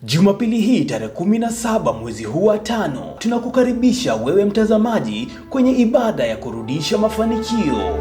Jumapili hii tarehe 17 mwezi huu wa 5, tunakukaribisha wewe mtazamaji kwenye ibada ya kurudisha mafanikio.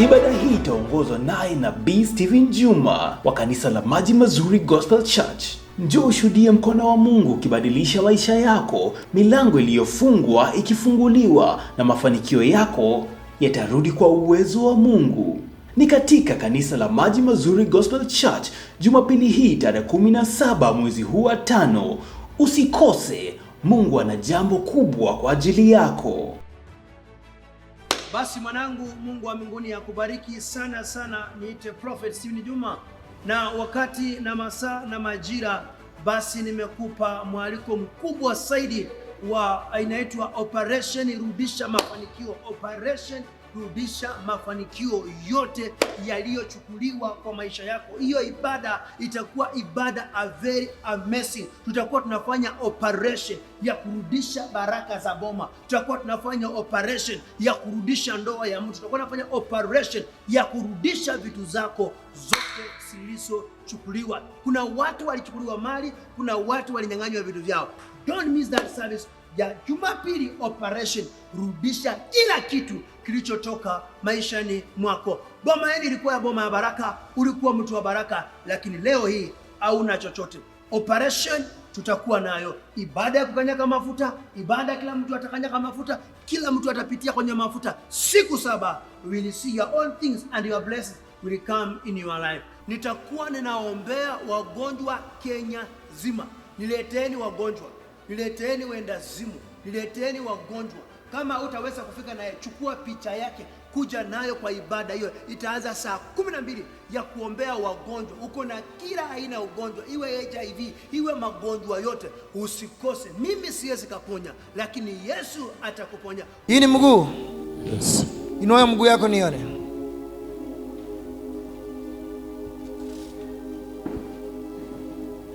Ibada hii itaongozwa naye Nabii Stephen Juma wa kanisa la Maji Mazuri Gospel Church. Njoo ushuhudie mkono wa Mungu ukibadilisha maisha yako, milango iliyofungwa ikifunguliwa na mafanikio yako yatarudi kwa uwezo wa Mungu. Ni katika kanisa la Maji Mazuri Gospel Church, Jumapili hii tarehe 17 mwezi huu wa 5. Usikose, Mungu ana jambo kubwa kwa ajili yako. Basi mwanangu, Mungu wa mbinguni akubariki sana sana. Niite Prophet Stephen Juma, na wakati na masaa na majira, basi nimekupa mwaliko mkubwa zaidi wa inaitwa Operation Rudisha Mafanikio. Operation Rudisha Mafanikio yote yaliyochukuliwa kwa maisha yako. Hiyo ibada itakuwa ibada a very amazing. Tutakuwa tunafanya operation ya kurudisha baraka za boma, tutakuwa tunafanya operation ya kurudisha ndoa ya mtu, tutakuwa tunafanya operation ya kurudisha vitu zako zote zilizochukuliwa. Kuna watu walichukuliwa mali, kuna watu walinyang'anywa vitu vyao. Don't miss that service ya Jumapili, operation rudisha kila kitu kilichotoka maishani mwako. Boma hili ilikuwa ya boma ya baraka, ulikuwa mtu wa baraka, lakini leo hii hauna chochote. Operation tutakuwa nayo, ibada ya kukanyaga mafuta, ibada kila mtu atakanyaga mafuta, kila mtu atapitia kwenye mafuta siku 7. You will see your own things and your blessings will come in your life. Nitakuwa ninaombea wagonjwa Kenya zima. Nileteeni wagonjwa, nileteeni wendazimu, nileteeni wagonjwa. Kama utaweza kufika naye, chukua picha yake, kuja nayo kwa ibada hiyo. Itaanza saa 12 ya kuombea wagonjwa. Uko na kila aina ya ugonjwa, iwe HIV, iwe magonjwa yote, usikose. Mimi siwezi kaponya, lakini Yesu atakuponya. Hii ni mguu? Yes. Inua mguu yako nione.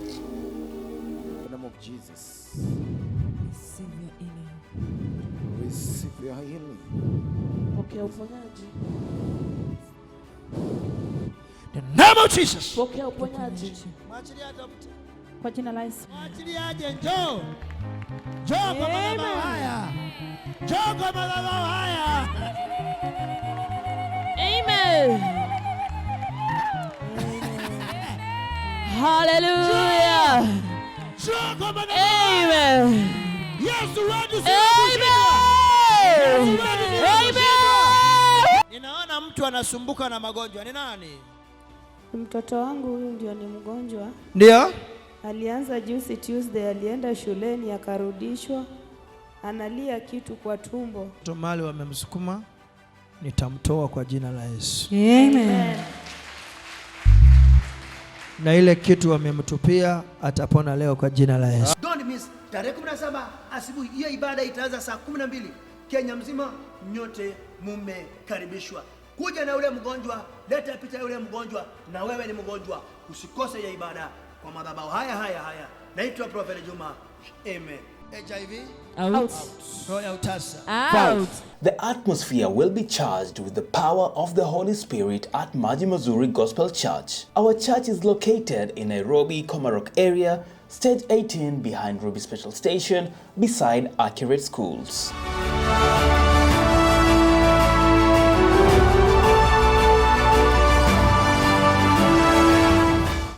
In the name of Jesus. Receive your healing. Receive your healing. Pokea uponyaji. The name of Jesus. Pokea uponyaji. Mwachilie atamte. Kwa jina la Yesu. Mwachilie aje, njoo. Njoo kwa madhabahu haya. Njoo kwa madhabahu haya. Amen. Hallelujah. Njoo kwa madhabahu haya. Amen. Yesu wetu si Amen. Amen. Ninaona mtu anasumbuka na magonjwa. Ni nani? Mtoto wangu huyu ndio ni mgonjwa. Ndio? Alianza juzi Tuesday, alienda shuleni akarudishwa. Analia kitu kwa tumbo. Mali wamemsukuma, nitamtoa kwa jina la Yesu. Amen. Na ile kitu wamemtupia atapona leo kwa jina la Yesu. Don't miss tarehe 17 asubuhi. Hiyo ibada itaanza saa 12. Kenya mzima nyote mumekaribishwa. Kuja na yule mgonjwa, leta picha ya yule mgonjwa, na wewe ni mgonjwa, usikose ya ibada kwa madhabahu haya haya haya. Naitwa Prophet Juma. Amen. HIV Out. Roho ya utasa. Out. The atmosphere will be charged with the power of the Holy Spirit at Maji Mazuri Gospel Church. Our church is located in Nairobi, Komarok area, stage 18 behind Ruby Special Station, beside Accurate Schools.